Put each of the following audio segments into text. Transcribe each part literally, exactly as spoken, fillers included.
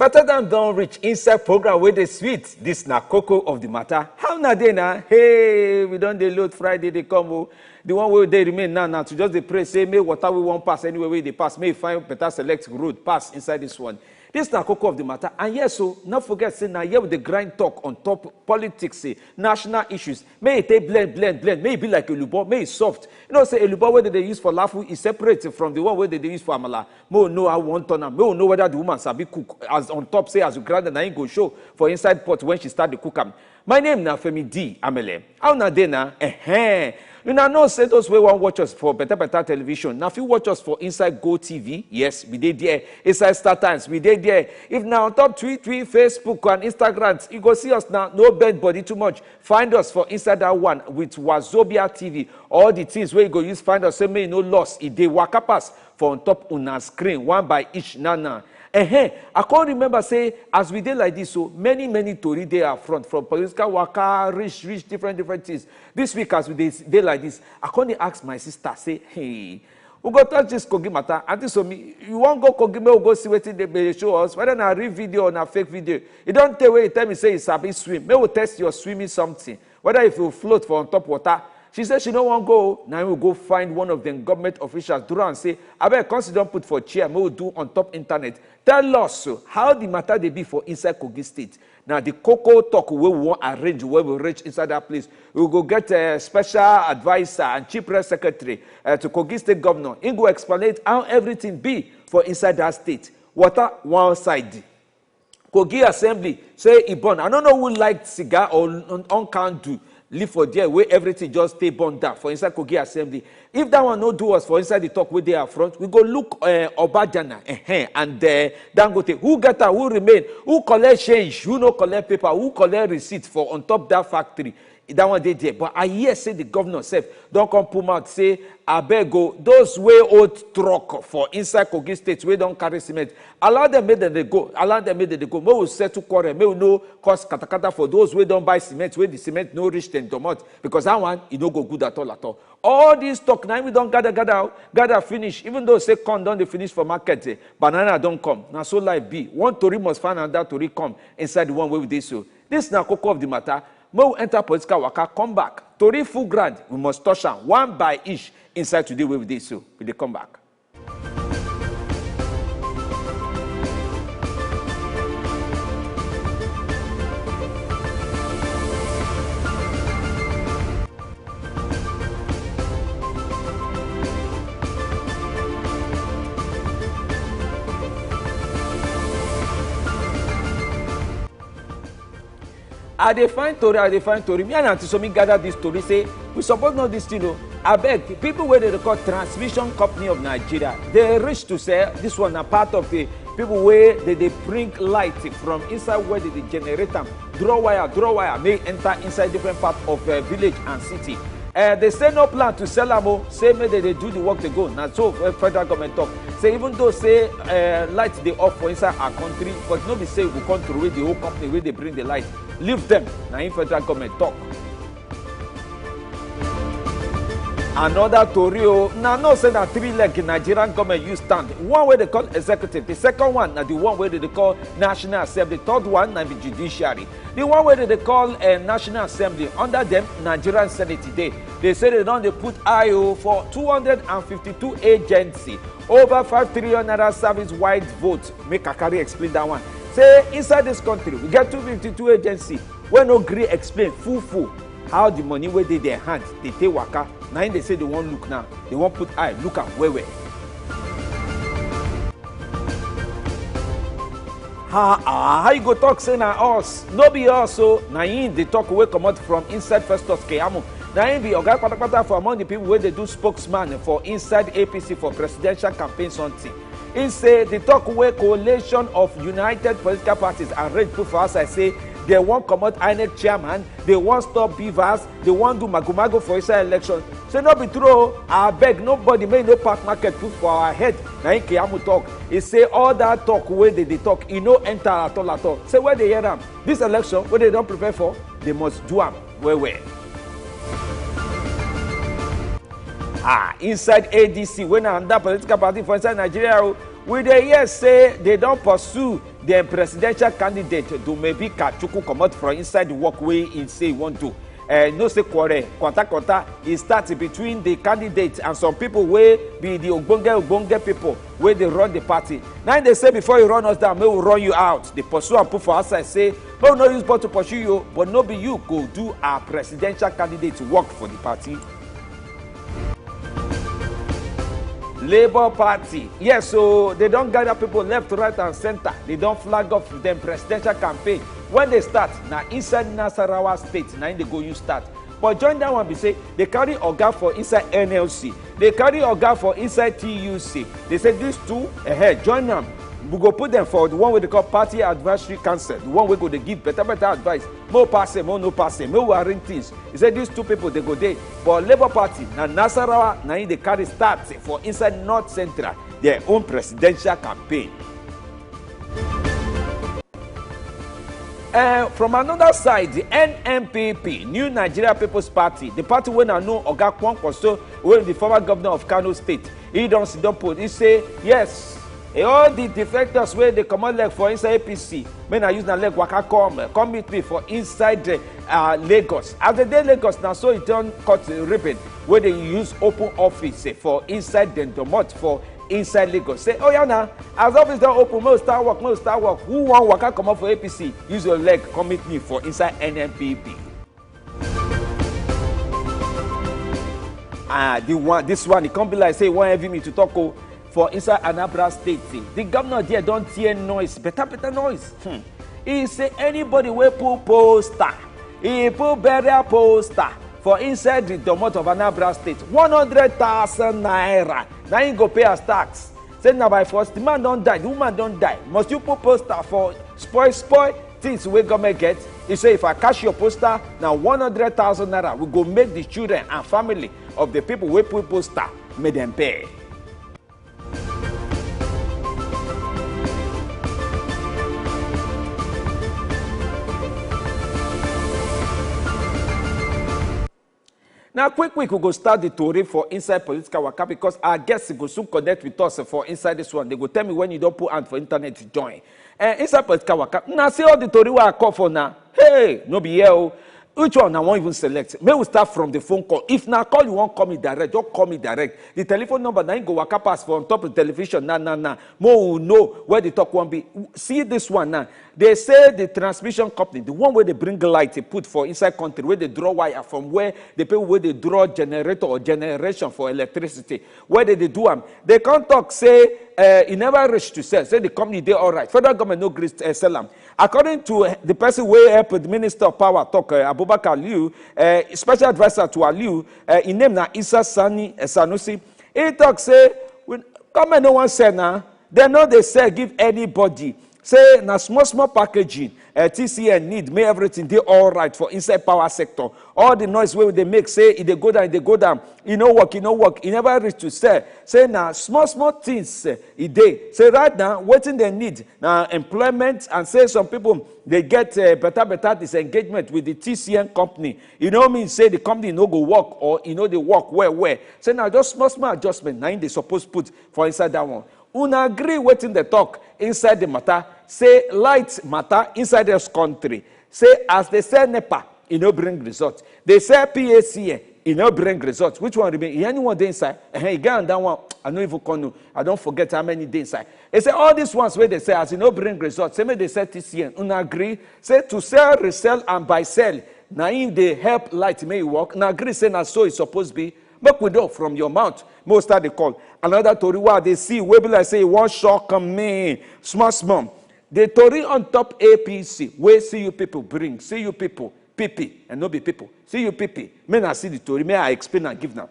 After that don reach inside program wey dey sweet, this na koko of the matter. How na dey na? Hey, we don dey load Friday dey come o. The one wey dey remain now na to just dey pray say make water wey wan pass anywhere wey e dey pass, make e find better select road pass inside this one. This na koko of the matter. And yes o, no forget say na here we dey grind talk on top politics, eh, national issues. Make e take blend, blend, blend. Make e be like elubo, make e soft. You know say elubo wey dem dey use for lafu e separate from the one wey dem dey use for amala. Make we know how we wan turn am. Make we know whether the woman sabi cook. As on top say as you grind am, na im go show for inside pot when she start dey cook am. My name na Femi D Amele. How una dey na? Ehen. Una know say those wey wan watch us for better better television, na fit watch us for inside Go T V. Yes, we dey there. Inside Star Times, we dey there. If na on top Twitter, Facebook and Instagram, you go see us now. No bend body too much. Find us for inside that one with Wazobia T V. All the things wey you go use find us, say make you no loss, e dey waka pass for on top una screen, one by each now now. Ehen, I come remember say as we dey like this, so many many tori dey our front, from political waka reach reach different different things. This week as we dey dey like this, I come dey ask my sister say, hey, we go touch this Kogi matter. Aunty Somi, you wan go Kogi, make we go see wetin dem dey show us, whether na real video or na fake video. E don tey wey you tell me say you sabi swim. Make we test your swimming something, whether if you float for on top water. She say she no wan go. Na im we go find one of dem government officials, draw am say, abeg, come sit down put for chair, make we do on top internet. Tell us, so, how the matter dey be for inside Kogi State. Na the koko talk wey we wan arrange when we reach inside that place. We go get a special adviser and chief press secretary, uh, to Kogi State governor. He go explain how everything be for inside that state. Water one side. Kogi Assembly say e burn. I no know who light cigar or on, on candle, leave for there wey everything just stay burn down for inside Kogi Assembly. If that one no do us for inside the talk wey dey our front, we go look, uh, Obajana, uh-huh, and, uh, Dangote. Who get am? Who remain? Who collect change? Who no collect paper? Who collect receipt for on top that factory? That one dey there. But I hear say the governor sef don come put mouth say, abeg o, those wey hold truck for inside Kogi State wey don carry cement, allow them make dem dey go. Allow them make dem dey go. Make we settle quarrel. Make we no cause katakata for those wey don buy cement, wey the cement no reach dem domot, because that one, e no go good at all at all. All this talk na we don gather gather gather finish. Even though say corn don dey finish for market, eh, banana don come. Na so life be. One tori must find another tori come inside the one wey we dey so. This na koko of the matter. Make we enter political waka, come back. Tori full ground, we must touch am one by each inside today wey we dey so. We dey come back. I dey find tori, I dey find tori. Me and Aunty Somi gather this tori say we suppose know this thing o. Abeg, people wey dey dey call Transmission Company of Nigeria, dey reach to sell. This one na part of the people wey dey dey bring light from inside where dey dey generate am, draw wire, draw wire, make e enter inside different part of, uh, village and city. Uh, they say no plan to sell am o, say make dem dey do the work dey go. Na so, uh, federal government talk. Say even though say, uh, light dey off for inside our country, but no be say we go come throway the whole company wey dey bring the light. Leave them. Na im federal government talk. Another tori o, na know say na three leg Nigerian government use stand. One wey dey call executive, the second one na the one wey dey dey call National Assembly, third one na the judiciary. The one wey dey dey call, eh, National Assembly, under them Nigerian Senate dey. They say they don dey put eye o for two hundred and fifty-two agency, over five trillion naira service wide vote. Make I carry explain that one. Say inside this country we get two fifty-two agency wey no gree explain full full how the money wey dey their hand dey take waka. Na im dey say they wan look now. They wan put eye look am well well. Ha, ah, how you go talk say na us? No be us o. Na im the talk wey comot from inside Festus Keyamo. Na im be oga patapata for among the people wey dey do spokesman for inside A P C for presidential campaign something. He say the talk wey coalition of united political parties and rage put for outside say they wan comot INEC chairman, they wan stop beavers, they wan do magomago for inside election. Say no be true o. Abeg, nobody make e no pack market put for our head. Na im Keyamo talk. He say all that talk wey they dey talk, e no enter at all at all. Say where they hear am? This election wey they don prepare for, they must do am well well. Ah, inside A D C, wey na another political party for inside Nigeria o, We dey hear say they don pursue dem presidential candidate Dumebi Kachukwu comot from inside the work wey he say he wan do. Uh, no say quarrel, kwata kwata, e start between the candidate and some people wey be the ogbonge ogbonge people wey dey run the party. Na im dey say before you run us down, make we run you out. Dey pursue am put for outside say make we no use bottle pursue you, but no be you go do our presidential candidate work for the party. Labour Party, yes, so they don gather people left, right and centre. They don flag off dem presidential campaign. When they start, na inside Nasarawa State na im dey go use start. But join that one be say they carry oga for inside N L C, they carry oga for inside T U C. They say these two, eh, join am. We go put them for the one wey they call Party Advisory Council, the one wey go dey give better better advice. Mo pass am, mo no pass am, mo we arrange things. He say these two people dey go dey, but Labour Party na Nasarawa na im dey carry start for inside North Central, their own presidential campaign. Uh, from another side, the N N P P, New Nigeria People's Party, the party wey na know Oga Kwankwaso, wey be the former governor of Kano State, he don sit down put. He say yes, eh, all the defectors wey dey comot leg for inside A P C, make na use na leg waka come, eh, come meet me for inside, eh, uh, Lagos. As they dey Lagos na so he don cut ribbon wey dey use open office, eh, for inside dem domot for inside Lagos. Say, oh yeah, now as office don open, make we start work, make we start work. Who wan waka comot for A P C? Use your leg, come meet me for inside N N P P. Ah, the one, this one, e come be like say e wan heavy me to talk o. For inside Anambra State, eh, the governor there don tear noise, better better noise. Hmm. He say anybody wey put poster, he put burial poster for inside the domot of Anambra State, one hundred thousand naira na him go pay as tax. Say na by force, the man don die, the woman don die. Must you put poster for spoil spoil things wey government get? He say if I catch your poster, na one hundred thousand naira we go make the children and family of the people wey put poster make dem pay. Now, quick, quick, we go start the tori for inside political waka because our guests go soon connect with us for inside this one. They go tell me when you don put hand for internet to join. Eh, inside political waka, na see all the tori wey I call for now. Hey, no be here o. Which one I wan even select? Make we start from the phone call. If na call you wan call me direct, just call me direct. The telephone number na im go waka pass for on top of the television. Na na na. Mo we know where the talk wan be. See this one now. They say the transmission company, the one wey dey bring light, e put for inside country, wey dey draw wire from where the people wey dey draw generator or generation for electricity, where they dey do am, they come talk say, eh, e never reach to sell. Say the company dey alright. Federal government no gree, eh, sell am. According to, eh, the person wey help the Minister of Power talk, eh, Abubakar Aliyu, eh, special adviser to Aliyu, eh, im name na Isa Sani, eh, Sanusi. He talk say, we, government no wan sell na. Dem no dey sell give anybody. Say na small small packaging, eh, T C N need make everything dey alright for inside power sector. All the noise wey we dey make say e dey go down, e dey go down, e no work, e no work, e never reach to sell. Say na small small things, eh, e dey. Say right now wetin dem need na employment, and say some people dey get, eh, better better disengagement with the T C N company. E no mean say the company no go work or e no dey work well well. Say na just small small adjustment na im dey suppose put for inside that one. Una agree wetin dem talk inside the matter? Say light matter inside this country. Say as they sell NEPA, e no bring result. They sell P A C, eh, e no bring result. Which one remain? E anyone dey inside? Eh, e get another one. I no even come know. I don forget how many dey inside. They say all these ones wey they sell, as e no bring result, say make they sell T C N. Una agree? Say to sell, resell, and buy sell, na im dey help light make e work. Una agree say na so e suppose be? Make we know from your mouth. Make we start the call. Another tori wey I dey see wey be like say e wan shock me small small. The tori on top A P C wey C U people bring, C U people, P P, and no be people, C U P P. Make una see the tori, make I explain and give now.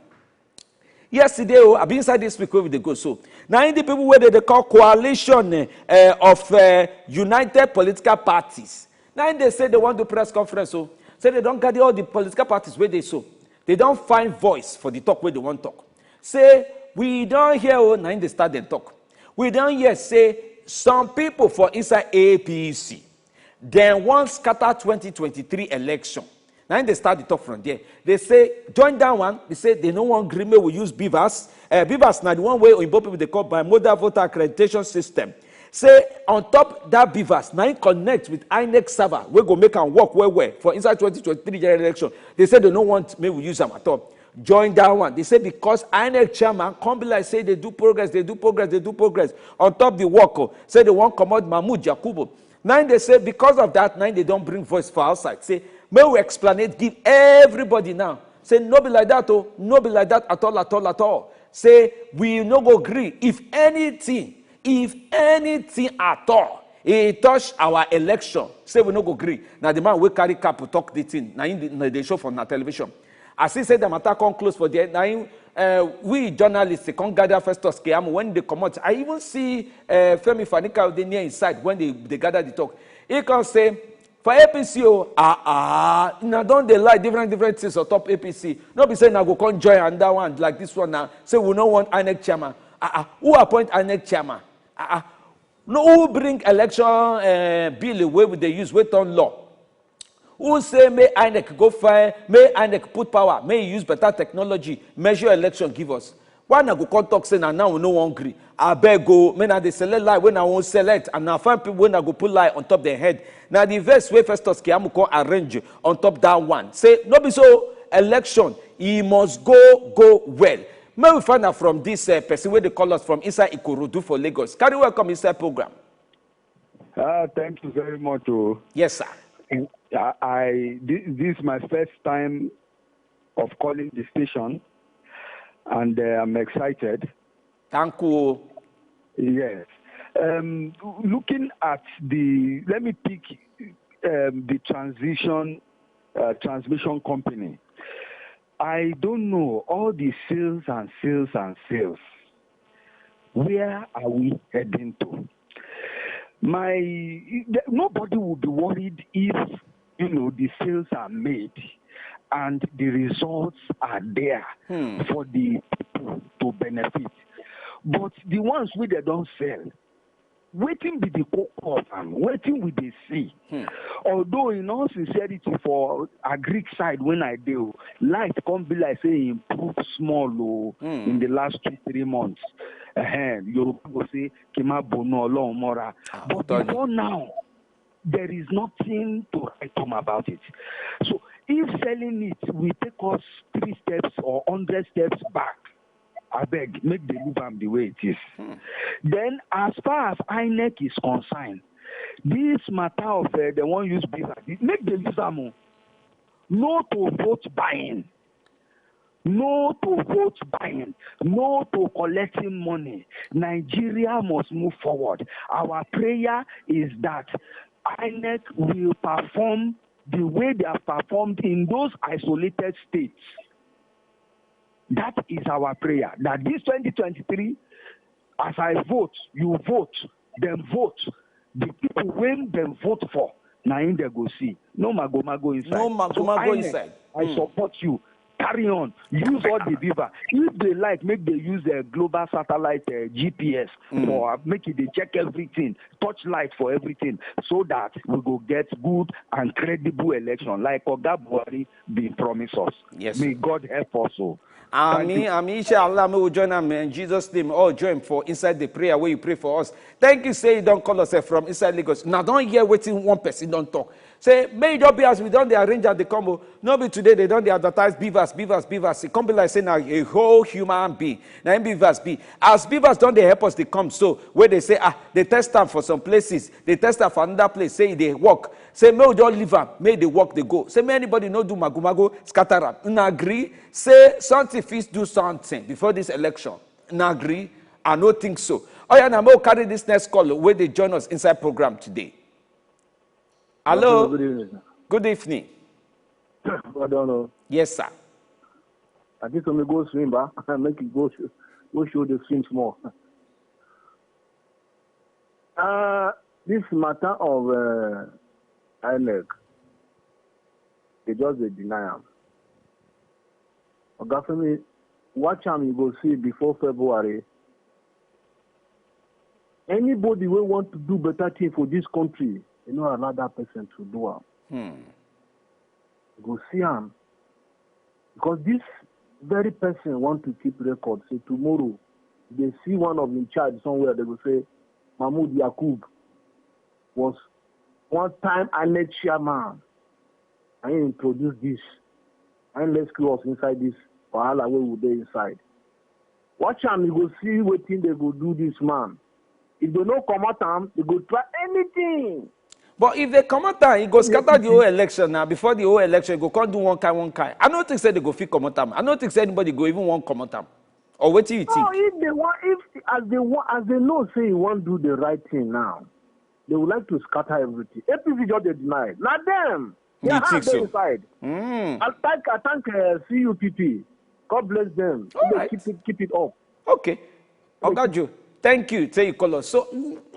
Yesterday, oh, I be inside this week wey we dey go so. Na im the people wey dey dey call coalition, eh, eh, of, eh, united political parties. Na im they say they wan do press conference o. Say they don gather all the political parties wey dey so. They don find voice for the talk wey they wan talk. Say we don hear o, na im they start dem talk. We don hear say some people for inside A P C, dem wan scatter twenty twenty-three election. Now they start the talk from there. They say, join that one. They say they no wan gree make we use BVAS. Uh, BVAS na the one wey oyibo people dey call bimodal voter accreditation system. Say on top that BVAS, na im connect with INEC server wey go make am work well well for inside twenty twenty-three general election. They say they no want make we use am at all. Join that one. They say because INEC chairman come be like say they do progress, they do progress, they do progress on top the work. Oh. Say they wan comot Mahmoud Yakubu. Now they say because of that, now they don't bring voice for outside. Say, may we explain it, give everybody now. Say, no be like that, oh, no be like that at all, at all, at all. Say, we no go gree. If anything, if anything at all, e touch our election, say we no go gree. Now the man wey carry cap talk the thing. Now in the, they show for na television. I see say the matter come close for there. Now him, uh, we journalists, they come gather Festus Keyamo. When they come out, I even see uh, Femi Fani Kayode near his side when they, they gather the talk. He come say, for APC, oh, ah, ah, now don't they lie different, different things on top APC. No be say now go come join another one like this one now. Say we no want INEC chairman. Ah, ah, who appoint INEC chairman? Ah, ah, no, who bring election uh, bill wey we dey use wey turn law? Who say make INEC go find, make INEC put power, make e use better technology, measure election give us? Why na go come talk say na now we no wan gree? Abeg o, make na dey select lie wey na wan select, and na find people wey na go put lie on top their head. Na the verse wey Festus Keyamo come arrange on top that one. Say no be so, election e must go go well. Make we find out from this uh, person wey dey call us from inside Ikorodu for Lagos. Carry welcome inside program. Ah, thank you very much. Oh. Yes, sir. I, I this, this is my first time of calling the station, and uh, I'm excited. Thank you. Yes. Um, looking at the, let me pick um, the transition uh, transmission company. I don't know, all the sales and sales and sales. Where are we heading to? My nobody will be worried if you know the sales are made and the results are there hmm. for the people to benefit. But the ones wey they don't sell, wetin be the koko of am? Wetin we dey see? Hmm. Although in all sincerity for agric side when I dey, light come be like say e improve small o hmm. in the last two three months. Uh-huh. Yoruba go say kima bono Ọlọ́run mọ́ra. Ah, but before now, there is nothing to write home about it. So if selling it will take us three steps or hundred steps back, abeg, make they leave am the way it is. Hmm. Then, as far as INEC is concerned, this matter of uh, they wan use BVAS, make they use am o. No to vote buying. No to vote buying. No to collecting money. Nigeria must move forward. Our prayer is that INEC will perform the way they have performed in those isolated states. That is our prayer. That this twenty twenty-three, as I vote, you vote, then vote. The people when them vote for, na im they go see. No mago mago inside. No mago mago inside. I mm. support you. Carry on. Use all the beaver. If they like, make they use a global satellite uh, G P S mm. for uh, make it they check everything, touch light for everything, so that we go get good and credible election like Oga Buhari been promise us. Yes. May God help us. Oh. Ami, Ami, inshallah, may we join am in Jesus' name. All join for inside the prayer where you pray for us. Thank you, say you don't call us eh, from inside Lagos. Now don't hear waiting one person don't talk. Say, may it not be as we don't they arrange at the combo. No be today they don't they advertise beavers, beavers, beavers. It can't be like saying now a whole human being. Now beavers be. As beavers don't they help us they come. So where they say, ah, they test them for some places, they test them for another place, say they work. Say may we don't leave am, may the work they go. Say may anybody no do mago mago, scatter am. Una agree? Say something fit do something before this election. Una agree? I no think so. Oh yeah, now may we carry this next call wey dey join us inside program today. Hello. Good evening. Good evening. I don't know. Yes, sir. I think we go swim, ba. Make it go show, go show the swim small. Uh, this matter of uh, INEC, they just they deny am. Oga Femi, watch am, you go see before February. Anybody wey want to do better thing for this country, you know, allow that person to do am. Hmm. You go see am. Because this very person want to keep record. Say tomorrow, they see one of in charge somewhere, they go say, "Mahmoud Yakub was one time INEC chairman. I introduce this. I rescue us inside this wahala wey we dey inside." Watch am, you go see wetin they go do this man. If they no comot am, they go try anything. But if they comot am, e go scatter the whole election now. Before the whole election, e go come do one kind, one kind. I no think say they go fit comot am. I no think say anybody go even wan comot am. Or wetin you No, think? If they want, if as they want, as they know say he wan do the right thing now, they would like to scatter everything. A P C just dey deny. Na them. You Their think hand dey so? Inside. Mm. I thank, I thank uh, C U P P. God bless them. All They right. keep it, keep it up. Okay. Oga Joe, thank you. Say you call us. So,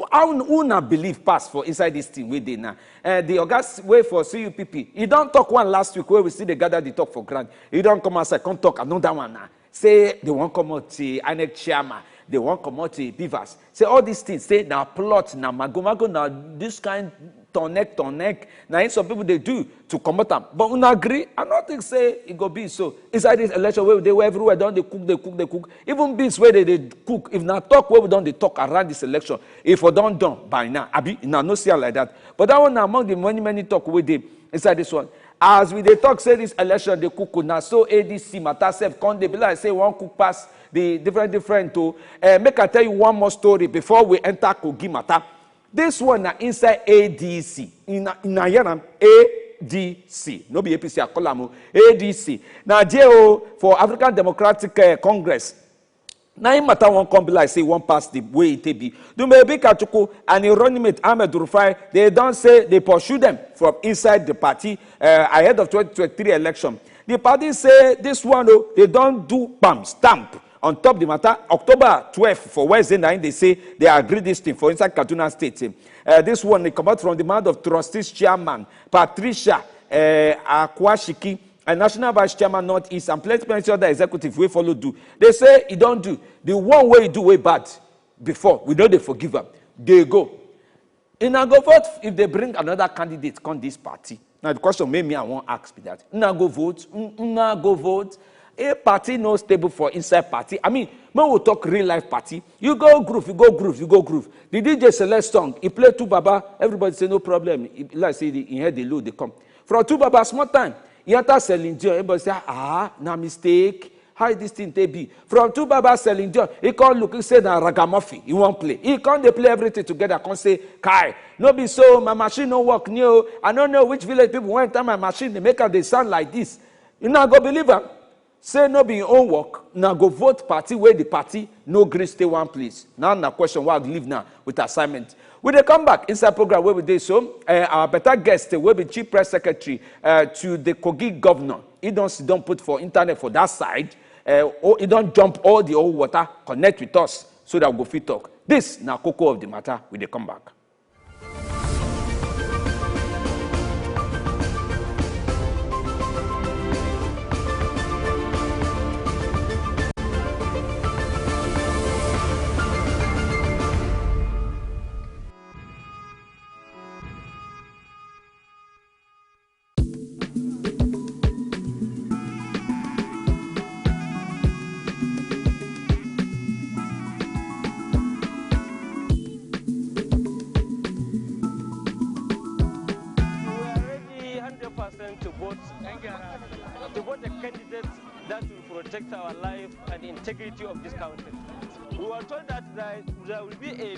how una believe pass for inside this thing wey dey now? Uh, the oga s- wey for C U P P, he don talk one last week wey we still dey gather the talk for ground. He don come outside, come talk another one now. Say they wan comot the INEC chairman, they wan comot the Bivas. Say all these things, say na plot, na magomago, na this kind turn neck, turn neck. Na him some people dey do to comot am. But una agree? I no think say e go be so. Inside this election wey we dey, where everywhere don dey cook, dey cook, dey cook. Even beans wey they dey cook, if na talk wey we don dey talk around this election, if we don done by now, abi una no see am like that. But that one na among the many, many talk wey dey inside this one. As we dey talk say this election dey cook, na so A D C matter sef come dey be like say e wan cook pass the different, different o. Eh, make I tell you one more story before we enter Kogi matter. This one na inside A D C. Una, una hear am? A D C. No be A P C I call am o. A D C. Na there o, for African Democratic eh, Congress. Na him matter wan come be like say e wan pass the way e take be. Dumebi Kachukwu and him running mate Ahmed Rufai, they don say they pursue them from inside the party uh, ahead of twenty twenty-three election. The party say this one o, they don do bam stamp on top the matter. October twelve for Wednesday na him they say they agree this thing for inside Kaduna State. Eh. Uh, this one they comot from the mouth of trustees chairman Patricia uh, Akwashiki, a national vice chairman Northeast, and plenty, plenty other executive wey follow do. They say e don do the one wey e do wey bad before. We no dey forgive am. Dey go. Una go vote if they bring another candidate come this party. Now the question wey me I wan ask be that. Una go vote, un- una go vote. A party no stable for inside party. I mean, make we talk real life party. You go groove, you go groove, you go groove. The D J select song, he play two baba, everybody say no problem. E be like say the, him head dey low dey come. From two baba, small time, he enter Celine Dion, everybody say, "Ah, na mistake. How this thing take be?" From two baba Celine Dion, he come look, he say na ragamuffin he wan play. He come dey play everything together, come say, "Kai, no be so, my machine no work new. I no know which village people wan enter my machine, dey make am dey sound like this." Una go believe am? Say no be him own work. Una go vote party wey the party no gree stay one place. Now na question wey I go leave now with assignment. We dey come back inside program wey we dey so. Uh, our better guest wey be chief press secretary uh, to the Kogi governor, he don sit down put for internet for that side. Uh, oh, he don jump all the old water, connect with us so that we go fit talk. This na koko of the matter. We dey come back. We are ready one hundred percent to vote, to vote a candidate that will protect our life and integrity of this country. We were told that there, there will be a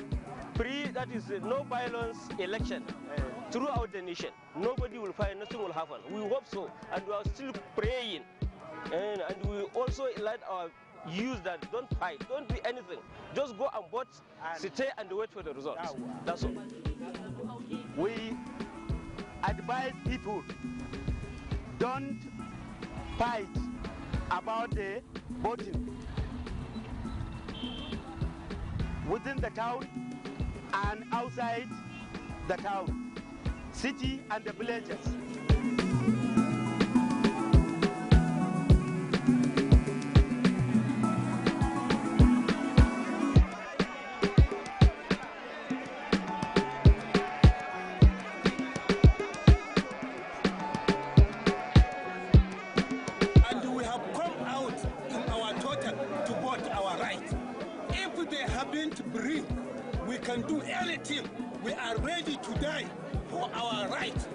free, that is, uh, no violence election throughout the nation. Nobody will fight, nothing will happen. We hope so, and we are still praying. And, and we also let our youth that don't fight, don't do anything. Just go and vote, stay and wait for the results. That's all. We advise people, don't fight about the voting within the town and outside the town, city and the villages. We can do anything. We are ready to die for our right.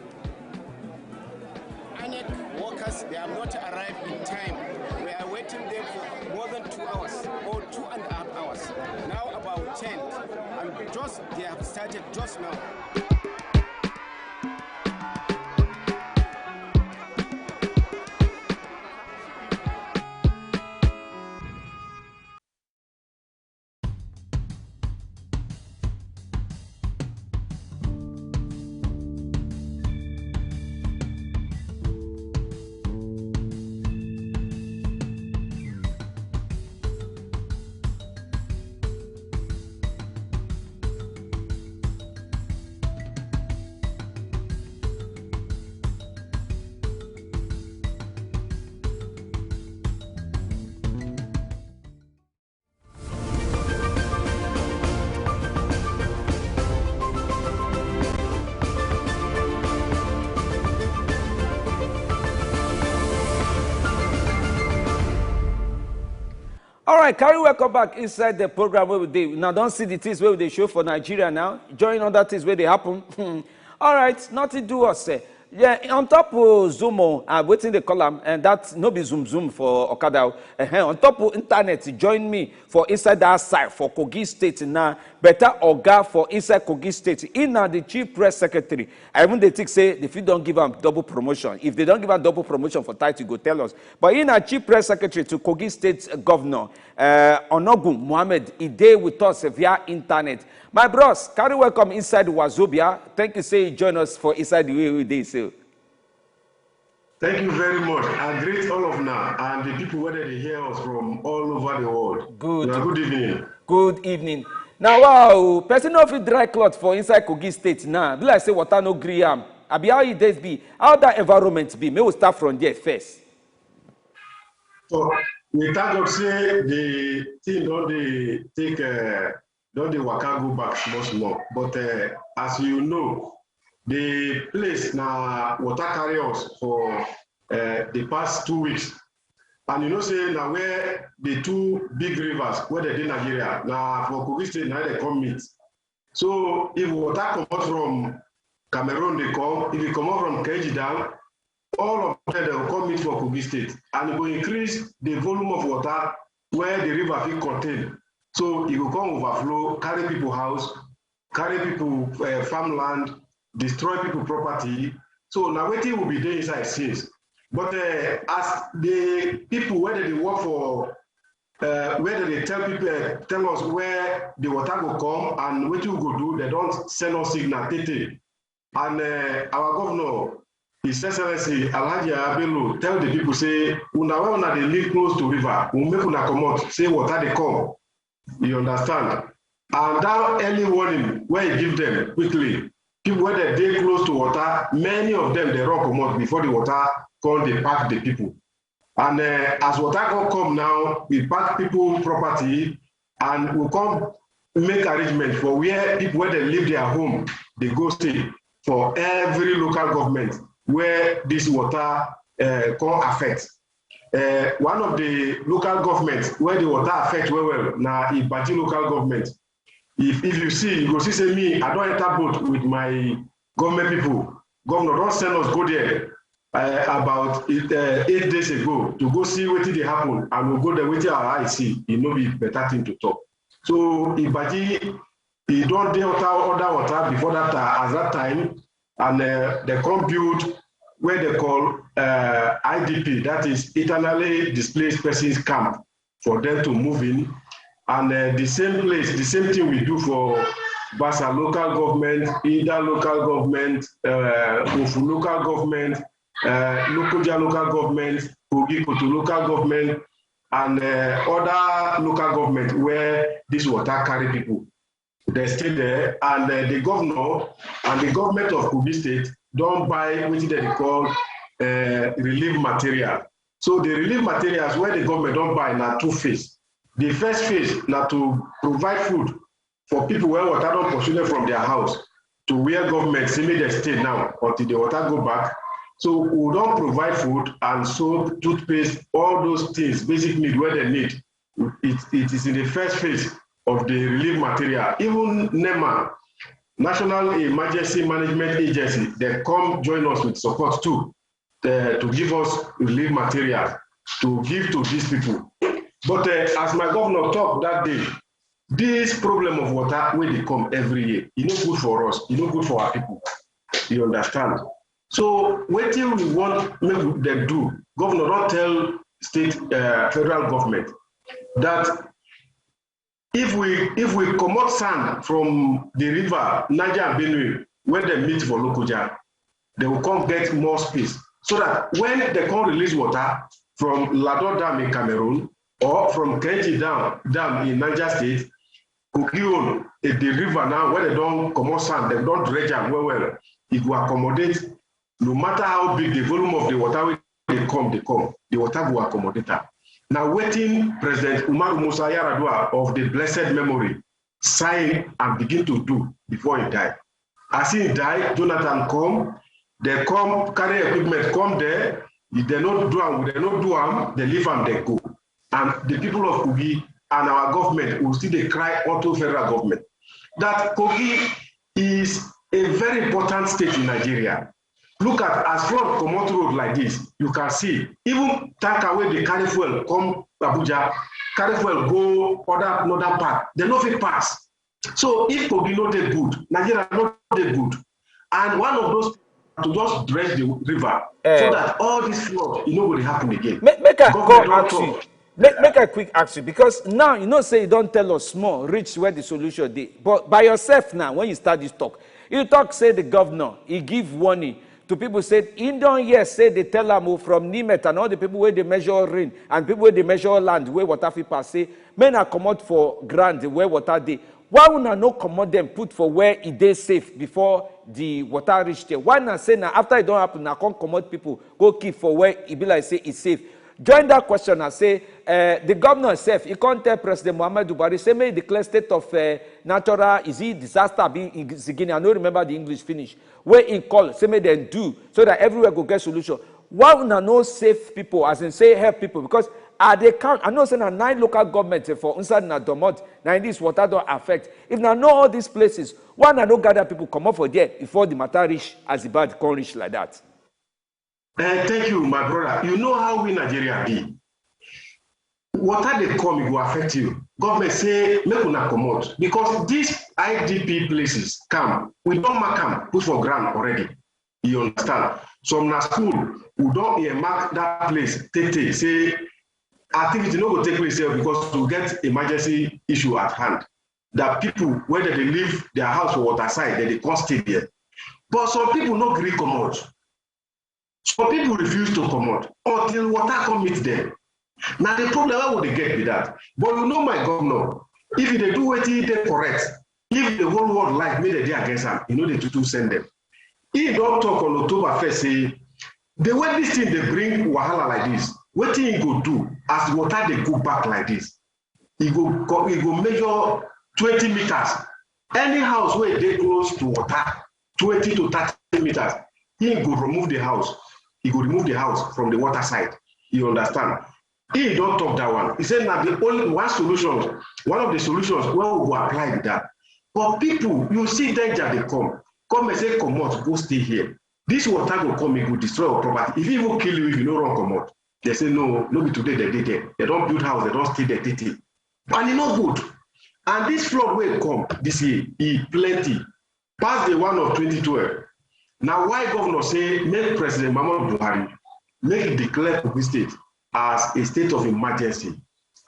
INEC workers, they have not arrived in time. We are waiting them for more than two hours or two and a half hours. Now about ten, and just they have started just now. All right, carry welcome back inside the program where we dey. Now, don't see the things where they show for Nigeria now. Join other things where they happen. All right, nothing do us. Eh. Yeah, on top of Zoom, oh, uh, waiting the column, and that no be Zoom Zoom for Okada. Uh, on top of internet, join me for inside that side for Kogi State now. Better Oga for inside Kogi State. In now the chief press secretary. I even they think say if you don't give him double promotion, if they don't give him double promotion for title, go tell us. But in our chief press secretary to Kogi State governor, uh, Onogun Mohammed, he dey with us via internet. My bros, carry welcome inside Wazobia. Thank you, say you join us for inside the way we dey so. Thank you very much. I greet all of now and the people whether they hear us from all over the world. Good. Now, good evening. Good evening. Now, wow, person no fit dry cloth for inside Kogi State now. Be like say water no gree am. Abi how e dey be? How that environment be? May we start from there first. So we thank God say the thing don dey take uh, don dey waka go back small small. But uh, as you know, the place na water carry us for uh, the past two weeks. And you know say na where the two big rivers wey dey dey Nigeria, na for Kogi State na dey come meet. So if water comot from Cameroon dey come, if e comot from Keji Dam, all of them dey come meet for Kogi State, and e go increase the volume of water where the river fit contain. So e go come overflow, carry people house, carry people uh, farmland, destroy people property. So na wetin we be dey inside since. But uh, as the people wey dey work for uh, where they tell people uh, tell us where the water go come and wetin we go do, they don send us signal tete. And uh, our governor, His Excellency Alhaji Abelo, tell the people say una wey una dey live close to river, we make una comot say water dey come. You understand? And that early warning wey he give them quickly, people wey dey dey close to water, many of them dey run comot before the water come dey pack the people. And uh, as water come come now, we pack people property and we come make arrangement for where people wey dey leave their home dey go stay for every local government where this water uh, come affect. Uh, one of the local government where the water affect well well na Ibaji local government. If if you see, you go see say me, I don enter boat with my government people. Governor don send us go there uh, about eight, uh, eight days ago to go see wetin dey happen, and we go there, wetin our eye see, e no be better thing to talk. So Ibaji, e don dey under water before that time, as that time, and uh, they come build where they call uh, I D P, that is internally displaced persons camp, for them to move in. And uh, the same place, the same thing we do for Basa local government, Ida local government, uh, Ofu local government, uh, Lokoja local government, Kogi Koto local government, and uh, other local government where this water carry people. They stay there, and uh, the governor and the government of Kogi State don buy wetin dem dey call uh, relief material. So the relief materials wey the government don buy na two phase. The first phase na to provide food for people wey water don pursue them from their house to where government say make dem stay now until the water go back. So we don provide food and soap, toothpaste, all those things, basic need wey dem need. It, it is in the first phase. of the relief material. Even NEMA, National Emergency Management Agency, they come join us with support too, uh, to give us relief material to give to these people. But uh, as my governor talked that day, this problem of water wey dey come every year, e no good for us, e no good for our people. You understand? So wetin we want make dem do, governor don tell state, uh, federal government that if we if we comot sand from the river Niger and Benue wey dem meet for Lokoja, they will come get more space so that when they come release water from Lador Dam in Cameroon or from Kenji Dam, dam in Niger State, Kogi own, eh, the river now, when they don comot sand, they don dredge am well well, e go accommodate, no matter how big the volume of the water wey dey come, dey come, the water go accommodate am. Na wetin President Umaru Musa Yar'Adua of the blessed memory sign and begin to do before he die. As he die, Jonathan come, they come carry equipment come there. If they no do am, they no do am, they leave am, they go. And the people of Kogi and our government will still dey cry unto federal government. That Kogi is a very important state in Nigeria. Look at as flood comot road like this, you can see even tanker wey dey carry fuel come Abuja, carry fuel go other northern part, they no fit pass. So if Kogi no dey good, Nigeria no dey good. And one of those to just dredge the river so Eh, that all this flood e no go dey happen again. make, make I Government come don ask you. talk. Make, make I quick ask you, because now you know say you don tell us small reach where the solution dey. But by yourself now, when you start this talk, you talk say the governor, he give warning to people, say he don hear say they tell am, oh, from Nimet and all the people wey dey measure rain and people wey dey measure land wey water fit pass, say make na comot for ground where water dey. Why una no comot them put for where e dey safe before the water reach there? Why na say na after e don happen na come comot people go keep for where e be like say e safe? Join that question and say, uh, the governor himself, he come tell President Muhammadu Buhari, say make he declare state of, uh, natural, is it disaster, be in Zigini, I no remember the English finish, wey he call, say make dem do, so that everywhere go get solution. Why una no save people, as in say help people? Because I dey count, I know say na nine local government, eh, for inside na domot, na in this water don affect. If na know all these places, why una no gather people comot for there before the matter reach as e bad come reach like that? Eh, thank you, my brother. You know how we Nigeria be. Water dey come, e go affect you. Government say make una comot because these I D P places come. We don mark am put for ground already. You understand? Some na school, we don earmark that place tey tey say activity no go take place here because we get emergency issue at hand. That people wey dem dey leave their house for water side, dem dey come stay there. But some people no gree comot. Some people refuse to comot until water come meet them. Na the problem wey we dey get be that. But you know my governor, if e dey do wetin dey correct, if the whole world like make dem dey against am, e no dey too too send them. He don talk on October first say the way this thing dey bring wahala like this, wetin e go do as water dey go back like this, e go co- e go measure twenty meters. Any house wey dey close to water, twenty to thirty meters, he go remove the house. He go remove the house from the water side. You understand? He don talk that one. He say na the only one solution, one of the solutions wey we go apply be that. But people, you see danger dey come. Come and say comot, go stay here. This water go come, e go destroy your property. If e even kill you, if you no run comot, they say no, no be today they dey there. They don build house, they don stay there tey tey. And e no good. And this flood wey come this year, e plenty. Pass the one of twenty twelve. Na why governor say make President Muhammadu Buhari make e declare Kogi State as a state of emergency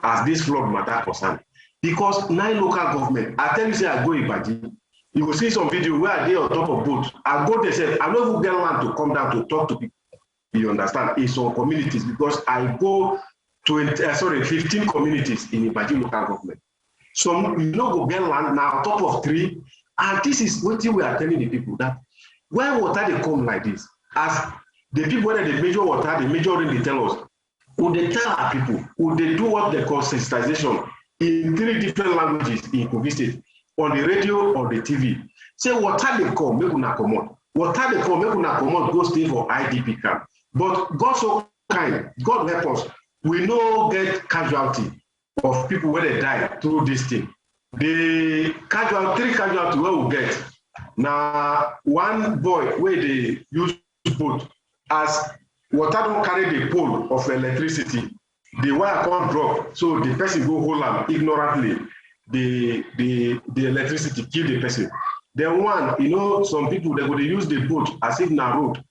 as this flood matter concern. Because nine local government, I tell you say I go Ibadan, you go see some video where I dey on top of boat. I go there sef, I no even get land to come down to talk to people. You understand? In some communities, because I go twenty, uh, sorry, fifteen communities in Ibadan local government. Some you no go get land na on top of tree, and this is wetin we are telling the people that when water dey come like this, as the people wey dey measure water, dey measure rain, dey tell us, we dey tell our people, we dey do what they call sensitization in three different languages in Kogi State, on the radio, on the T V. Say water dey come, make una comot. Water dey come, make una comot, go stay for I D P camp. But God so kind, God help us. We no get casualty of people wey dey die through this thing. The casual, three casualty wey we get, na one boy wey dey use boat, as water don carry the pole of electricity, the wire come drop, so the person go hold am ignorantly, the the the electricity kill the person. Then one, you know, some people, they go dey use the boat as if na road,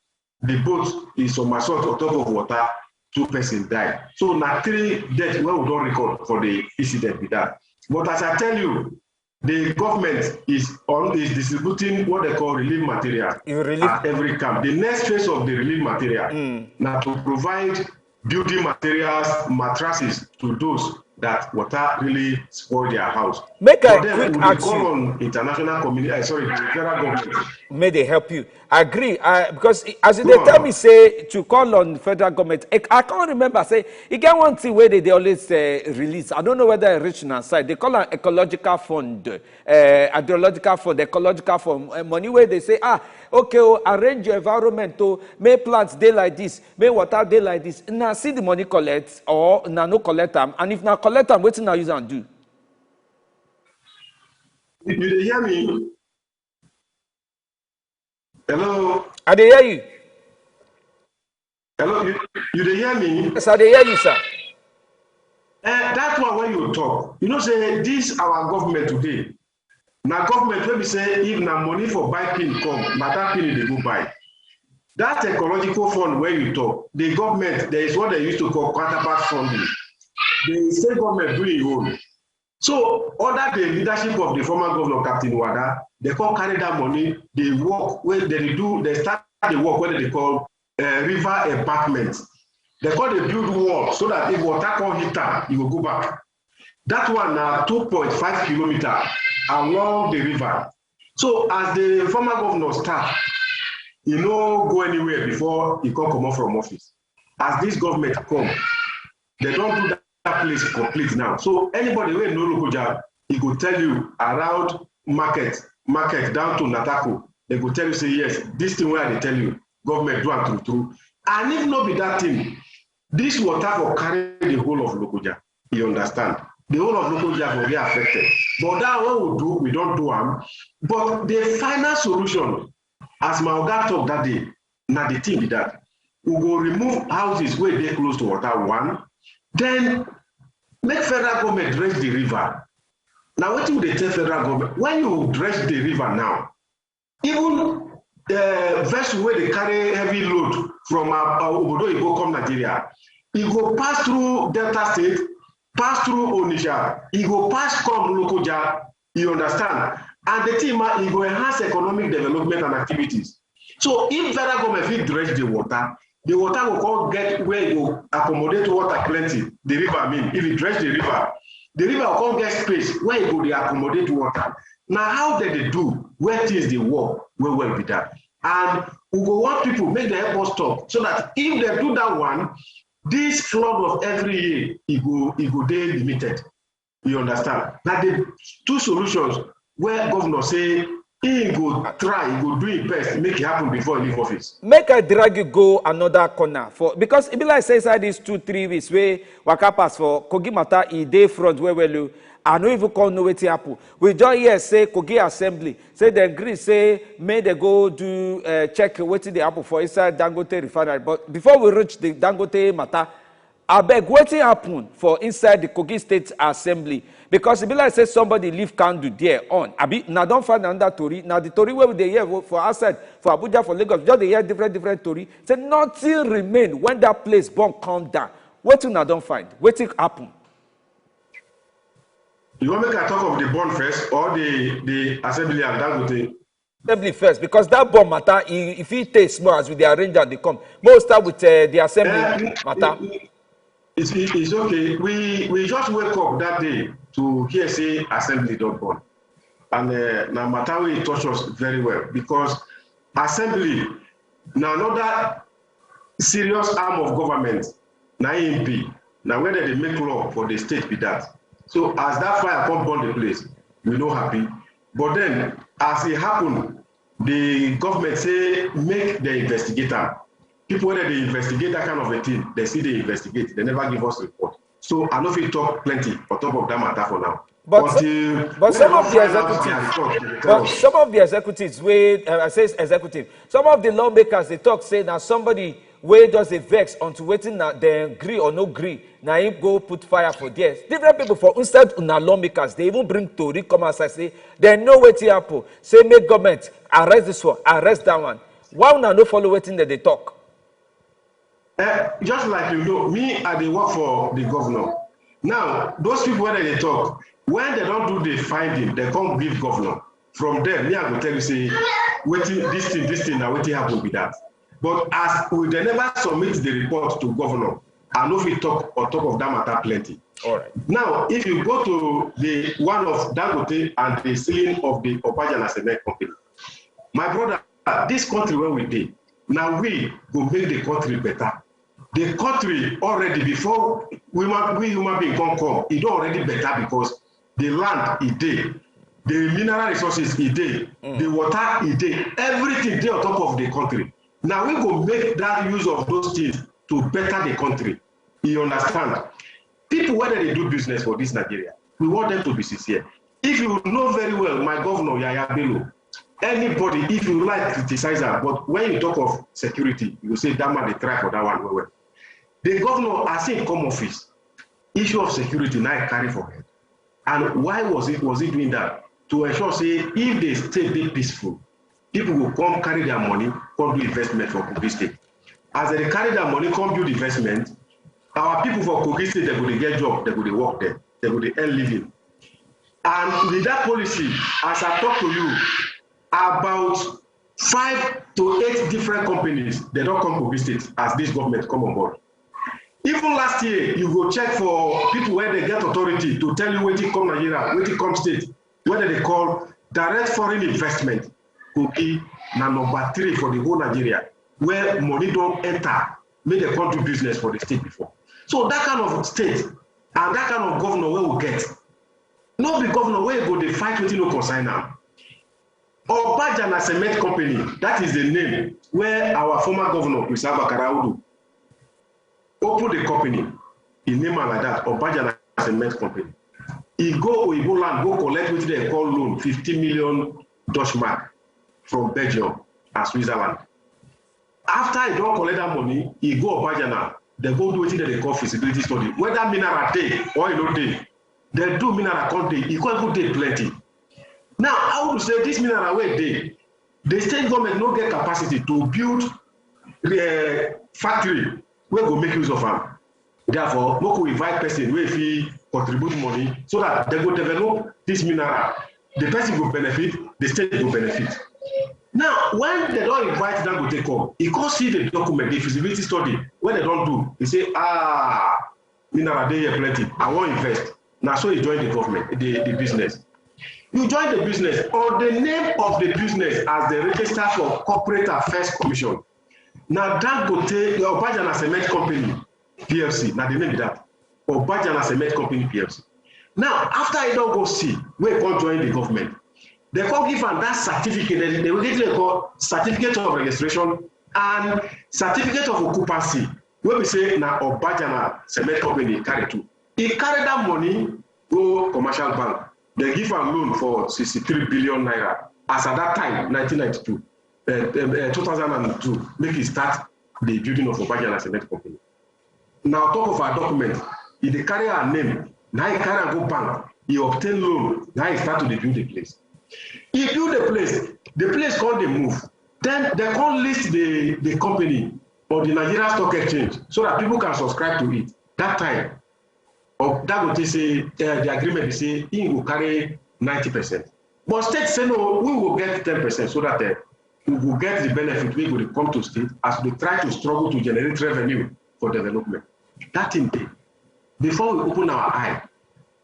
the boat is somersault on top of water, two person die. So na three death wey we don record for the incident be that. But as I tell you, the government is on is distributing what they call relief material. You relieve. At every camp. The next phase of the relief material Mm. na to provide building materials, mattresses to those that water really spoil their house. Make a But then quick we dey ask call you. On international community, uh, sorry, the federal government. May they help you. I agree. I, because i- as Go they tell on. Me say to call on federal government, I, I can't remember say e get one thing where they, they always uh, release. I don't know whether I reach na side. They call an ecological fund, uh, hydrological fund, ecological fund, uh, money where they say, ah, okay, oh, arrange your environment to make plants dey like this, make water dey like this. Now see the money collect or na no collect am, and if na collect am, wetin na use am do? You dey hear me? Hello? I dey hear you. Hello? You, you dey hear me? Yes, I dey hear you, sir. Eh, that one wey you talk, you know say this our government today, na government wey be say if na money for buy pin come, na that pin e dey go buy. That ecological fund wey you talk, the government, there is what they used to call counterpart funding. The state government do e own. So under the leadership of the former governor, Captain Wada, they come carry that money, they work, wey they dey do, they start the work wey they call uh, river embankment. They come dey build wall so that if water come hit am, e go go back. That one na two point five kilometer along the river. So as the former governor start, e no go anywhere before e come comot from office. As this government come, they don do that place complete now. So anybody wey know Lokoja, e go tell you around market, market down to Natako, they go tell you say, yes, this thing wey I dey tell you, government do am true true. And if no be that thing, this water for carry the whole of Lokoja. You understand? The whole of Lokoja go be affected. But that one we do, we don do am. But the final solution, as my oga talk that day, na the thing be that. We go remove houses wey dey close to water, one. Then make federal government dredge the river. Na wetin we dey tell federal government. When you dredge the river now, even uh, vessel wey dey carry heavy load from uh, uh, obodo oyibo come Nigeria, e go pass through Delta State, pass through Onitsha, e go pass come Lokoja, you understand? And the thing ma, e go enhance economic development and activities. So if federal government fit dredge the water, the water go come get where e go accommodate water plenty. The river, I mean, if you dredge the river, the river go come get space where e go dey accommodate water. Na how dem dey do where things dey work well well be that. And we go want people make dem help us talk so that if dem do that one, this flood of every year, e go e go dey limited. You understand? Na the two solutions where governor say he go try, he go do his best, make it happen before he leave office. Make I drag you go another corner for, because e be like say inside these two three weeks wey waka pass for Kogi matter, e dey front well well o. I no even come know wetin happen. We just hear say Kogi Assembly say dem gree say make dem go do uh, check wetin dey happen for inside Dangote refinery. But before we reach the Dangote matter, abeg, wetin happen for inside the Kogi State Assembly? Because e be like say somebody leave candle there on. Abi na don find another tori? Na the tori wey we dey hear for outside for Abuja, for Lagos, we just dey hear different different tori. Say nothing remain when that place burn come down. Wetin una don find? Wetin happen? You want make I talk of the burn first or the the assembly and Dangote? Assembly first, because that bomb matter, e e fit take small as we dey arrange am dey come. Make we start with uh, the assembly Eh, matter. it, it, it's okay. We we just wake up that day to hear say assembly don burn, and uh, na matter wey touch us very well because assembly na another serious arm of government na im be. Na where dem dey make law for the state be that. So as that fire come burn the place, we no happy. But then as e happen, the government say make dem investigate am. People wey dem dey investigate that kind of a thing, dem still dey investigate. Dem never give us report. So I no fit talk plenty on top of that matter for now. But, but some of the executives, but some of the executives, wey uh, I say executive, some of the lawmakers, they talk say now somebody wey just dey vex unto wetin na dem gree or no gree, na him go put fire for there. Different people for inside una lawmakers, they even bring tori come outside say they know wetin happen. Say make government arrest this one, arrest that one. Why una no follow wetin dem dey talk? Uh, just like you know, me, I dey work for the governor. Now, those people wey dey talk, when they don't do the finding, they come give governor. From there, me, I go tell you, say, wetin, this thing, this thing, now wetin happen be that. But as we, they never submit the report to governor, I no fit talk on top of that matter plenty. All right. Now, if you go to the one of Dangote and the ceiling of the Obajana Cement Company, my brother, this country where we dey, now we go make the country better. The country already, before we, we human being come come, it already better because the land is there, the mineral resources is there, mm. The water is there, everything there on top of the country. Now we go make that use of those things to better the country. You understand? People, whether they do business for this Nigeria, we want them to be sincere. If you know very well, my governor, Yaya Bello, anybody, if you like, criticize am. But when you talk of security, you say that man dey try for that one well well. The governor, as he come office, issue of security now carry for head. And why was it was he doing that? To ensure say if the state dey peaceful, people go come carry their money, come do investment for Kogi State. As they carry their money, come build investment, our people for Kogi State, they go dey get job, they go dey work there, they go dey earn living. And with that policy, as I talk to you, about five to eight different companies, they don't come Kogi State as this government come on board. Even last year, you go check for people where they get authority to tell you wetin come Nigeria, wetin come state, whether they call direct foreign investment. Kogi na number three for the whole Nigeria, where money don't enter, make they come do business for the state before. So that kind of state and that kind of governor where we get, no be governor where go dey fight wetin no concern am. Obaja na cement company, that is the name where our former governor, Mister Abakara Audu, open the company. He name am like that, Obaja na cement company. He go Oyibo land, go collect wetin they call loan, fifty million Dutch mark from Belgium and Switzerland. After he don't collect that money, he go Obaja now. They go do wetin they call feasibility study. Whether mineral dey or e no dey, they do mineral come dey, e come even dey plenty. Now, I want to say this mineral wey dey, the state government no get capacity to build the factory wey go make use of am. Therefore, make we invite person wey fit contribute money so that they go develop this mineral. The person go benefit, the state go benefit. Now, when they don't invite Dangote come, he come see the document, the feasibility study wey they don't do. He say, ah, mineral dey here plenty. I wan invest. Na so he join the government, the, the business. You join the business on the name of the business as the register for Corporate Affairs Commission. Na Dangote, your Obaja na Cement Company P L C, na the name be that. Obaja na Cement Company P L C. Now, after he don go see, wey come join the government, they come give am that certificate, they, they get wetin they call certificate of registration and certificate of occupancy, wey be say na Obaja na Cement Company carry too. He carry that money go commercial bank. They give am loan for sixty-three billion naira. As at that time, nineteen ninety-two, uh, uh, two thousand and two, make he start the building of Obaja na Cement Company. Now, talk of our document, he dey carry our name. Now he carry am go bank. He obtain loan. Now he start to dey build the place. He build the place. The place come dey move. Then they come list the, the company on the Nigeria Stock Exchange so that people can subscribe to it. That time, or Dangote say, uh, the agreement be say he go carry ninety percent. But state say no, we will get ten percent so that uh, we will get the benefit wey go dey come to state as we try to struggle to generate revenue for development. That thing dey. Before we open our eye,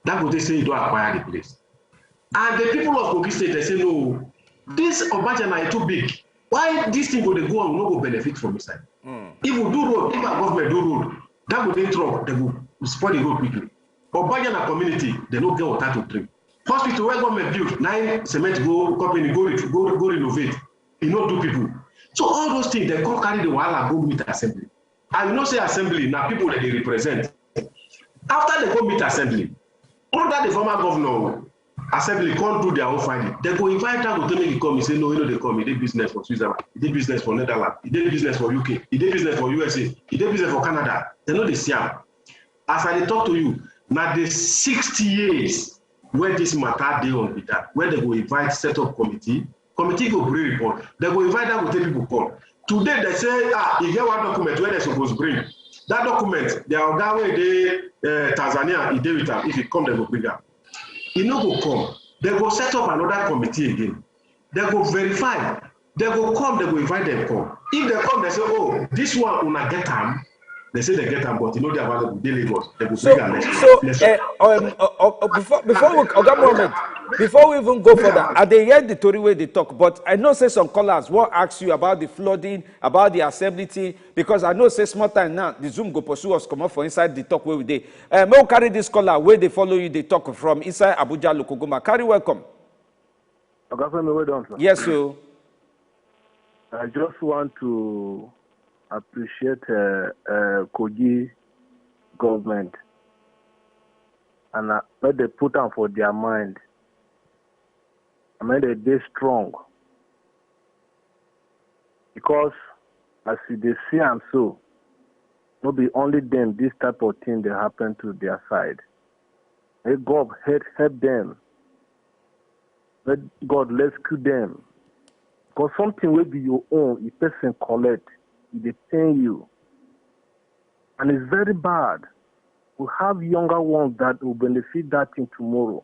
Dangote say he don acquire the place. And the people of Kogi State, they say, no, this Obaja na too big. Why this thing go dey go on, we no go benefit from inside? If we do road, if our government do road, that go dey truck, they go spoil the road quickly. Obaja na community, they no get water to drink. Hospital wey government build, na im cement go company go re-, go, go renovate. E no do people. So all those things, they come carry the wahala go meet assembly. And you know say assembly na people that they represent. After they go meet assembly, Under the former governor, assembly come do their own finding. They go invite Dangote make he come. He say no, he no dey come. He dey business for Switzerland. He dey business for Netherlands. He dey business for U K. He dey business for U S A. He dey business for Canada. They no dey see am. As I dey talk to you, na the sixty years where this matter dey on be that. Where they go invite set up committee, committee go bring report. They go invite Dangote people come. Today they say, ah, e get one document where they suppose bring. That document, their oga wey dey uh, Tanzania, e dey with am. If e come, they go bring am. E no go come. They go set up another committee again. They go verify. They go come. They go invite them come. If they come, they say, oh, this one una get am. They say they get am, but e no dey available. Dey Lagos. They go So, bring am next so week. Next uh, um, uh, uh, uh, before before we, Oga Mohammed, before we even go further, I dey hear the tori wey dey talk, but I know say some callers wan ask you about the flooding, about the assembly thing, because I know say small time now the Zoom go pursue us comot for inside the talk wey we dey. Uh, make we carry this caller wey dey follow you dey talk from inside Abuja Lokogoma. Carry welcome. Oga Femi, well done, sir. Yes, so I just want to appreciate uh, uh, Kogi government and uh, make they put am for their mind. I mean, they dey strong because as you dey see am so, no be only them this type of thing dey happen to their side. May God help, help them. Let God rescue them. Because something will be your own, if person collect, it dey pain you. And it's very bad. We have younger ones that will benefit that thing tomorrow.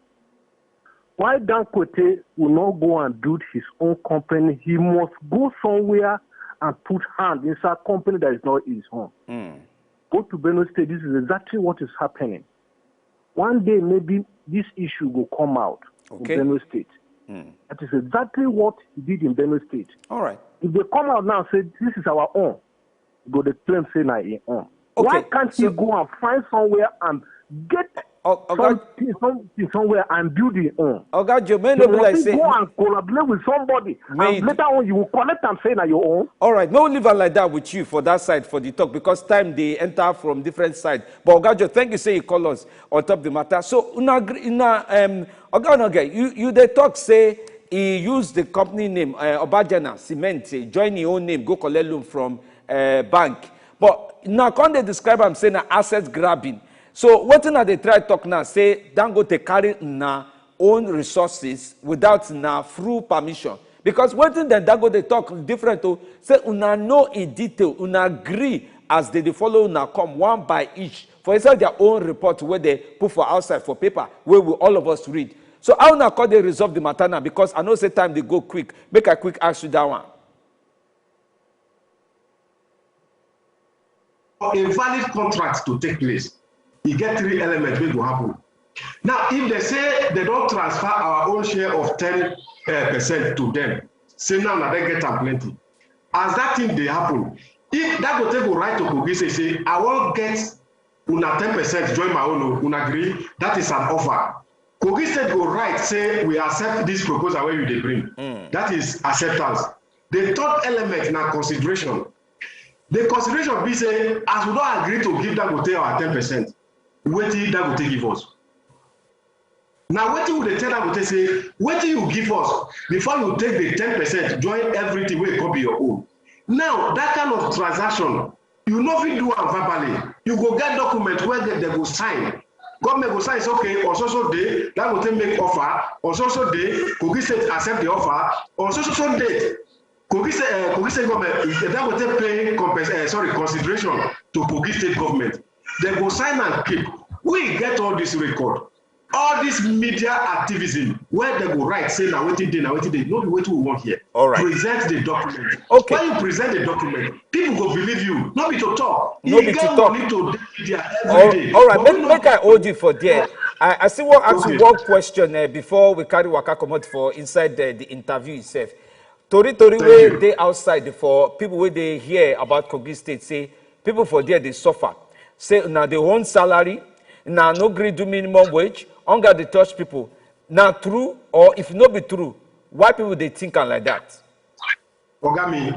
Why Dangote will not go and build his own company? He must go somewhere and put hand inside company that is not his own. Mm. Go to Benue State. This is exactly what is happening. One day, maybe this issue will come out okay. in Benue State. Mm. That is exactly what he did in Benue State. All right. If they come out now and say, this is our own, go dey claim say na im own. Okay, why can't so, he go and find somewhere and get oh, oh, something, something somewhere and build him own? Oga Joe, may no be like say go and collaborate with somebody and later on you will collect and say na your own. All right, no leave am like that with you for that side for the talk because time dey enter from different side. But Oga Joe, thank you say you call us on top the matter. So una agree, una um, Oga Onoge, you you dey talk say he use the company name uh, Obajana Cement, eh, join his own name, go collect loan from uh, bank. But now come dey describe am say na asset grabbing. So wetin I dey try talk now say Dangote carry na own resources without na full permission. Because wetin dem Dangote talk different o, say una know in detail, una agree as they dey follow una come one by each for inside their own report wey they put for outside for paper wey we all of us read. So how una come dey resolve the matter now? Because I know say time dey go quick. Make I quick ask you that one. For a valid contract to take place, e get three elements wey go happen. Now, if they say they don transfer our own share of ten uh, percent to them, say now na dem get am plenty. As that thing dey happen, if Dangote go write to Kogi say, say, I wan get una ten percent join my own, o, una agree, that is an offer. Kogi State go write say we accept this proposal wey you dey bring. Mm. That is acceptance. The third element na consideration. The consideration be say as we don agree to give Dangote our ten percent, wetin Dangote give us? Na wetin we dey tell Dangote say wetin you give us before you take the ten percent join everything wey come be your own. Now that kind of transaction you no fit do am verbally. You go get document wey dem go sign. Government go sign say okay, on so so day Dangote make offer, on so so day Kogi State accept the offer, on so so so date Kogi State uh, Kogi State government Dangote pay compens uh, sorry consideration to Kogi State government. Dem go sign and keep. We get all this record. All this media activism where they go write say na wetin dey na wetin dey no be wetin we want here. All right. Present the document. Okay. When you present the document, people go believe you. No be to talk. No be to talk. You get money to dey media every day. All right. Make, make I hold you for there. I, I still want ask okay. you one question uh, before we carry waka comot for inside the, the interview itself. Tori tori wey dey outside for people wey dey hear about Kogi State say people for there dey suffer. Say na the own salary, na no gree do minimum wage, hunger dey touch people. Na true or if no be true, why people dey think am like that? Oga me,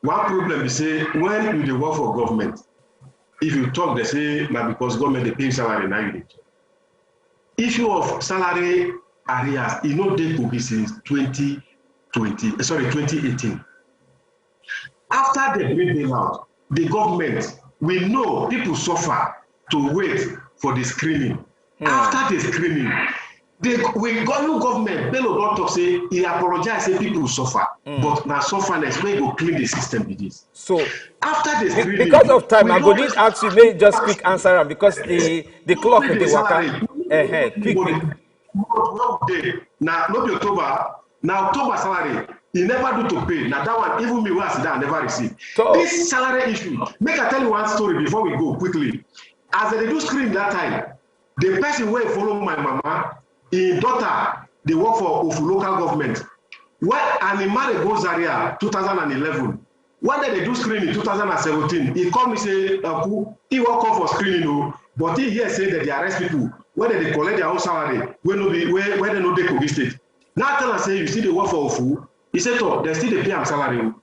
one problem be say when you dey work for government, if you talk dey say na because government dey pay you salary na you dey talk. issue of salary arrears, e no dey Kogi since twenty twenty, eh, sorry, twenty eighteen. After the great bailout, the government, we know people suffer to wait for the screening. After the screening, the we go new government, Bello don talk say he apologize, say people suffer, but na sufferness wey go clean the system be this. So After the be- screening, because of time, we I go no need ask you, may just quick answer am because the the clock pay dey the waka. Salary. Eh, eh, quick, But quick. Well, dey na no be October, na October salary e never do to pay. Na that one, even me wey I sit down, I never receive. So- This salary issue, make I tell you one story before we go quickly. As dem dey do screen that time, the person wey follow my mama, im daughter dey work for Ofu local government. Well, and im marry go Zaria two thousand and eleven. When dem dey do screening two thousand and seventeen, he call me say, "Uncle, he wan come for screening o, but he hear say dem dey arrest people wey dem dey collect their own salary wey no be wey wey dem no dey Kogi state." Now I tell am say, "You still dey work for Ofu?" He say, "Toh, dem still dey pay am salary o."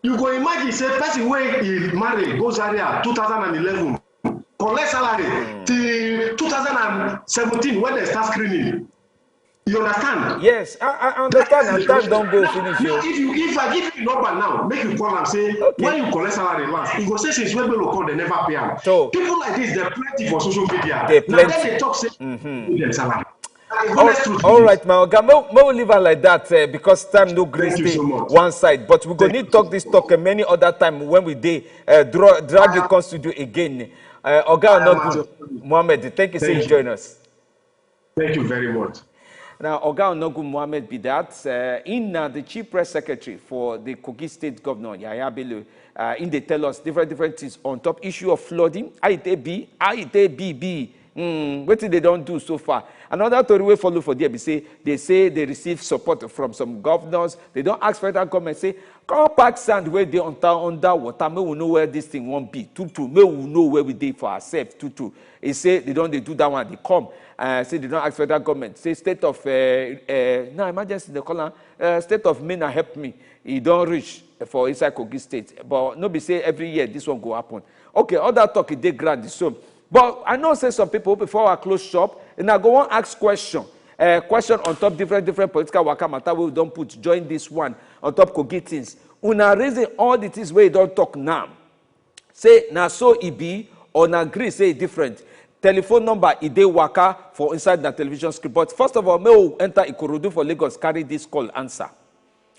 You go imagine say person wey he marry go Zaria two thousand and eleven collect salary till two thousand and seventeen when dem start screening. You understand? Yes, I, I understand. And time don go finish. Now, Yo. if you if I give you number now, make you call am say Okay. When you collect salary last, you go say since wey Bello come, dem never pay am. So- People like this, dem plenty for social media. Dem Na plenty. Dem dey talk say dem salary. Na the All, honest truth be all this. Right, my oga, make, make we leave am like that uh, because time no gree Thank you stay so much. One side. But we go Thank need you talk so this much. Talk uh, many other time when we dey uh, draw, drag you come studio again. Uh, Oga I am at Onogu your service. Mohammed, thank you say Thank you you. Join us. Thank you very much. Now, Oga Onogu Mohammed be that. Uh, he na the chief press secretary for the Kogi State governor, Yahaya Bello. Uh, he dey tell us different different things on top issue of flooding. How e take be? How e take be be? Mm, wetin dem don do so far? Another tori wey follow for there be say dem say dem receive support from some governors. Dem don ask federal government say come pack sand wey dey under under water make we know where this thing wan be true true, make we know where we dey for ourselves true true. He say dem don dey do that one, dem come. Uh, say dem don ask federal government say state of uh, uh, na emergency dem call am, uh, state of may na help me. E don reach for inside Kogi state, but no be say every year this one go happen. Okay, all that talk e dey ground so. But I know say some people, before I close shop, and I go wan ask question, uh, question on top different different political waka matter wey we don put join this one on top Kogi things. Una reason all the things wey e don talk now. Say na so e be, or na gree say e different. Telephone number e dey waka for inside the television screen. But first of all, make we enter Ikorodu for Lagos, carry this call answer.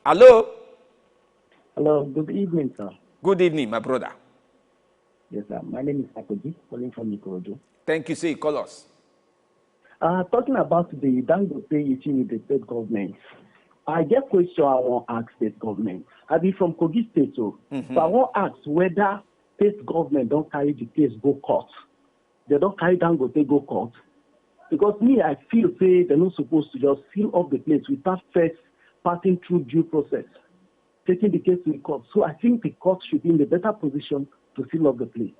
Hello? Hello, good evening, sir. Good evening, my brother. Yes, sir. My name is Akoji, calling from Ikorodu. Thank you, say you call us. Uh, talking about the Dangote issue with the state government, I get question I wan ask state government. I be from Kogi State, so, Mhm. so I wan ask whether state government don carry the case go court. They don carry Dangote go court. Because me, I feel say they're not supposed to just seal up the place without first passing through due process, taking the case to the court. So I think the court should be in a better position to seal up the place.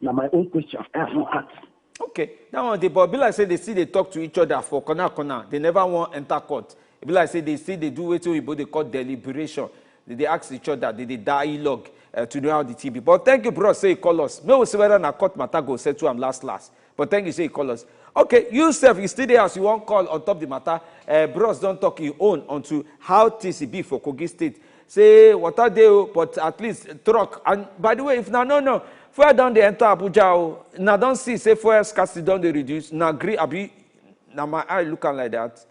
Now, my own question, I wan ask. Okay, that one dey, but be like say dem still dey talk to each other for corner corner. Dem never wan enter court. E be like say dem still dey do wetin oyibo dey call deliberation. Dem dey ask each other, dem dey dialogue uh, to know how the thing be. But thank you, bros, say you call us. Make we see whether na court matter go settle am last last. But thank you, say you call us. Okay, you sef, you still dey as you wan call on top the matter. Uh, bros don talk him own onto how things e be for Kogi State. Say water dey o, but at least truck. And by the way, if na no no, fuel don dey enter Abuja o. Na don see say fuel scarcity don dey reduce. Na gree abi na my eye look am like that.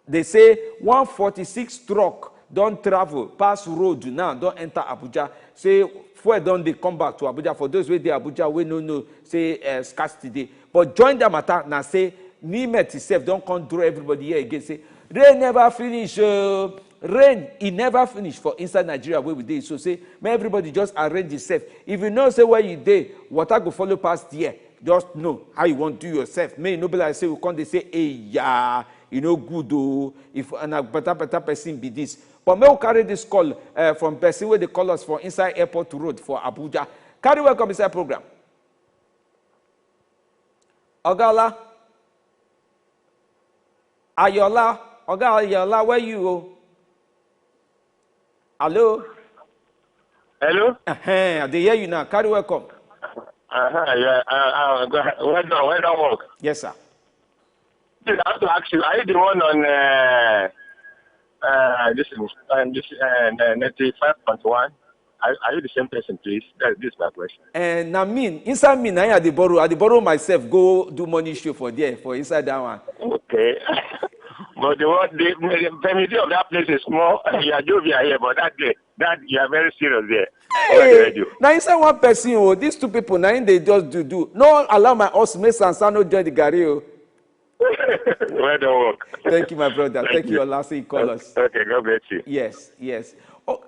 They say one forty-six truck don travel pass road now, don enter Abuja. Say fuel don dey come back to Abuja for those wey dey Abuja wey no know say uh, scarcity dey. But join that matter na say nimet itself don come draw everybody here again say rain never finish o. Rain e never finish for inside Nigeria wey we dey, so say make everybody just arrange itself. If you know say where you dey, water go follow pass there, just know how you wan do yourself. Make e no be like say we come dey say eya, e no good o. If na better better person be this, but make we carry this call uh, from person wey dey call us for inside airport road for Abuja. Carry welcome inside program. Oga Ola, Ayola, Oga Ayola, where you o? Hello? Hello? Uh-huh, I dey hear you now. Carry welcome. Uh-huh, yeah, uh, uh, go ahead. Well done, well done work. Yes, sir. I have to ask you, are you the one on uh, uh, this thing, um, this uh, ninety-five point one? Are, are you the same person, please? That, this is my question. And na me, inside me, na I dey borrow. I dey borrow myself, go do money show for there, for inside that one. Okay. But the one, the, the family of that place is small. You are jovial here, but that day, that you are very serious there. Over the radio. Now inside one person, oh, these two people, now they just do do. No allow my house make Sansan no join the gari, oh. Well done work. Thank you, my brother. Thank, Thank you, you. Ola, say you call us. Okay, God bless you. Yes, yes. Oh,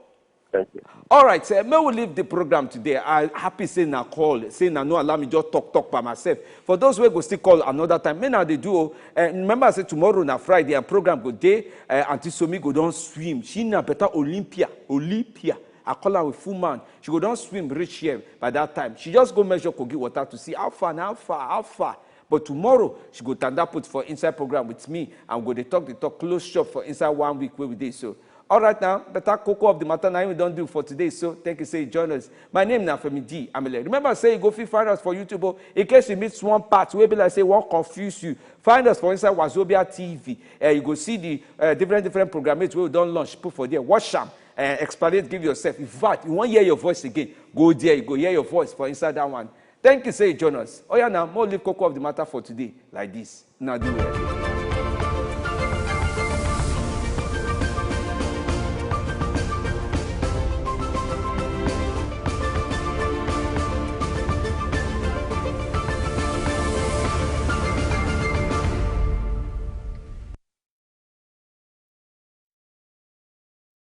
Thank you. all right, sir. May we leave the program today. I happy say na call, say na no allow me just talk talk by myself. For those wey go still call another time, may na dey do. Oh, uh, remember say tomorrow na Friday and program go dey. Uh, Auntie Somi go don swim. She na better Olympia, Olympia. I call her with full man. She go don swim reach here by that time. She just go measure Kogi water to see how far, how far, how far. But tomorrow she go tanda put for inside program with me and we go dey talk dey talk close shop for inside one week wey we dey so. All right now, better cocoa of the matter na we don do for today. So thank you say you join us. My name na Femi D Amele. Remember say you go fit find us for YouTube, oh, in case you miss one part wey be like say wan confuse you. Find us for inside Wazobia T V. Uh, you go see the uh, different different programmes wey we don launch put for there. Watch am, uh, explain it, give yourself. In fact, you wan hear your voice again, go there, you go hear your voice for inside that one. Thank you say you join us. Oh yeah, now more leave cocoa of the matter for today like this. Now do well.